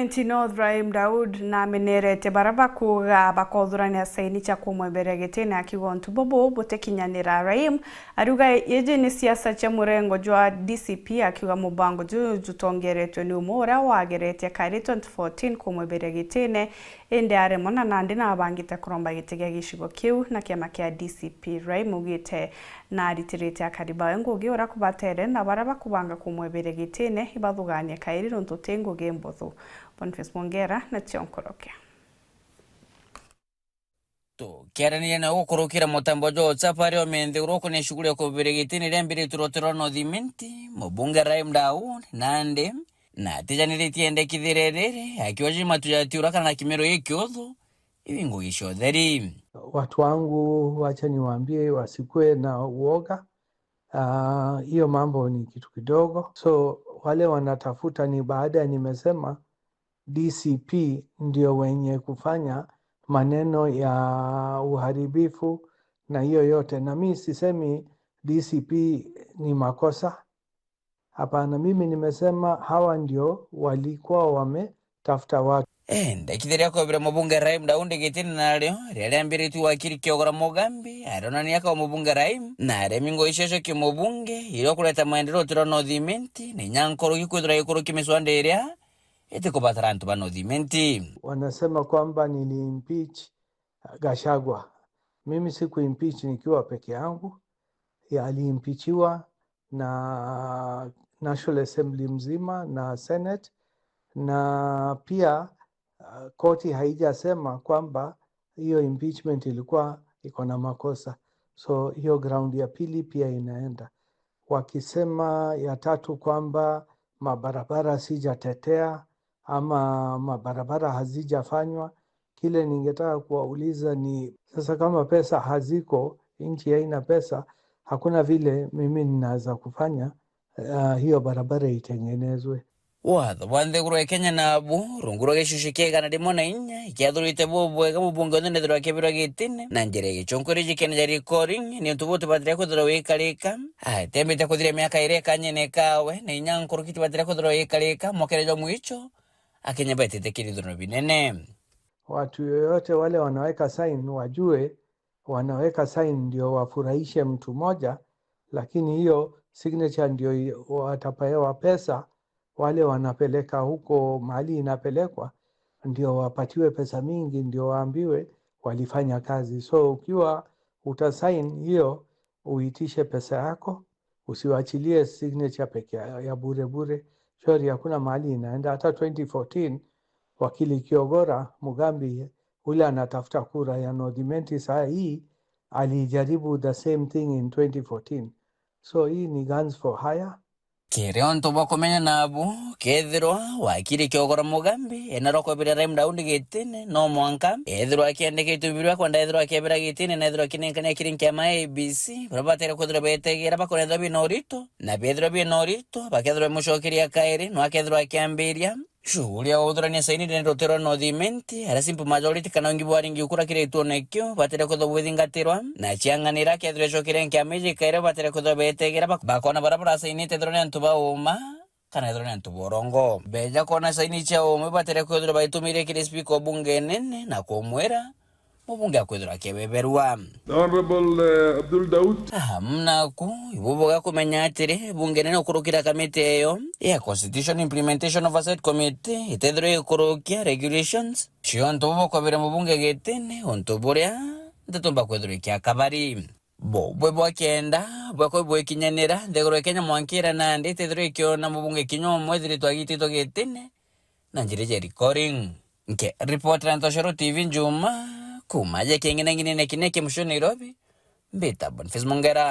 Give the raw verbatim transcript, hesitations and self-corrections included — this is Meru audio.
North Rahim Daud namenerete bara bakuuga bakothurania saini cia kumwemberia gitine, akiuga untu bubu butikinyanira. Rahim ariuga iji ni siasa cia murengo jwa D C P, akiuga mubango juju jutongeretwe ni umwe uria wageretie kairi twenty fourteen kumwemberia gitine, indi aremwa na nandi nabangite kuromba giti gia gicigo kiu na kiama kia D C P. Rahim augite na aritirite akari bawe ngugi uria kubatere na baria bakubanga kumwemberia gitine ibathuganie kairi nontu ti ngugi mbuthu. Boniface Mwongera na cionkorokia. Tukiaraniria na gukurukira mutambo jwa WhatsApp aria omenthe uria ukuni shughuli ya kumwemberia gitine riambiritwe rwoti rwa North Imenti, mubunge Rahim Daud nandi na atijaniritie endekithire riri akiuga jiji matu jatiura kana na kimero gikiuthu ibi ngugi cia utheri. Watu wangu, wacha niwaambie wasikue na uoga. Ah, hiyo mambo ni kitu kidogo. So wale wanatafuta ni baada ya nimesema D C P ndio wenye kufanya maneno ya uharibifu na hiyo yote. Na mi sisemi D C P ni makosa. Hapana, mimi nimesema hawa ndio walikuwa wametafuta watu. Endekithia ria kwebera mubunge Rahim Daudi gitine nario riria riambiritue wakiri Kiogora Mugambi, arionania akao mubunge Rahim, na aremi ngugi cia cio kimubunge, iria kureta maendeleo utiro North Imenti, na inya nkoroki kwithirwa ikuruki miswanda iria itikubatara antu ba North Imenti. Wanasema kwamba niliimpeach Gachagua. Mimi sikuimpeach nikiwa peke yangu, ya aliimpichiwa na National Assembly mzima na Senate, na pia, uh, koti haijasema kwamba hiyo impeachment ilikuwa iko na makosa. So hiyo ground ya pili pia inaenda. Wakisema ya tatu kwamba mabarabara sijatetea ama mabarabara hazijafanywa, kile ningetaka kuwauliza ni, sasa kama pesa haziko, nchi haina pesa, hakuna vile mimi ninaweza kufanya, ah, hiyo barabara itengenezwe. Watho bwa nthiguru ya Kenya nabu, rungu rwa gicucu kia igana rimwe na inya, ikiathurite bubwega mubunge onthe nethirwa akebirwa gitine, na njira igicunkuri jikene ja recalling, ni untu butibatire kwithirwa wikarika. Atembite kuthira miaka iri ikanyene kawe, na inya nkuruki tibatire kwithirwa wikarika, mwakere jwa mwicho, Akenya betite kirithurano binene. Watu yoyote wale wanaweka sign wajue wanaweka sign ndio wafurahishe mtu moja, lakini hiyo signature ndio i-, watapewa pesa, wale wanapeleka huko mahali inapelekwa, ndio wapatiwe pesa mingi, ndio waambiwe walifanya kazi. So ukiwa utasign hiyo, uitishe pesa yako, usiwachilie signature peke ya, ya bure bure. Sorry, hakuna mahali inaenda. Hata twenty fourteen, wakili Kiogora Mugambi, ule anatafuta kura ya North Imenti saa hii, alijaribu the same thing in twenty fourteen. So hii ni guns for hire. Kiri untu bwa kumenya nabu, kethirwa wakiri Kiogora Mugambi, ena rwa kwebira Rahim Daudi gitine, no mwanka ethirwa akiandikitwe birua kwenda ethirwa akebira gitine, na ethirwa akinenkania kiri nkiama ya A B C, baria batere kwithirwa betegera bakonethirwa bina urito, na bethirwa bina urito, bakethirwa mucokeria kairi, no akethirwa akiambiria. Shughuli ya guthurania saini ni ruti rwa North Imenti, aria simple majority kana wingi bwa aringi kura kiri gituone kiu batire kwithirwa bugithingatirwa, na ciang'anira kethirwa icokire nkiama iji kairi batire kwithirwa betegera bak-, bakona baria barasainite ethirwa ni antu ba uma, kana ethirwa ni antu ba urongo. Beja kwona saini cia umwe batire kwithirwa baitumire kiri speaker o bunge nene na kumwira, mubunge akwithirwa akiweberua. The Honorable, eh, Abdul Daud. Amnaku, ibubuga kumenya atiri, bunge nene ukurukira kamiti eyo ya Constitution Implementation Oversight Committee itethirwa ikurukia regulations ciontu bubukobire mubunge gitine, untu buria nteto mbakwithirwa ikia kabari. Bubwe bwa kenda bwakwa bwikinyanira, nthiguru ya Kenya mwankira nandi itethirwa ikiona mubunge kinya umwe ethiritwe agititwe gitine, na njira iji ya recalling. Nke ripoti ya Ntoshoro T V Njuma, kuma ja king'inang'inine kinene kia mucii Nairobi, mbita Boniface Mongera.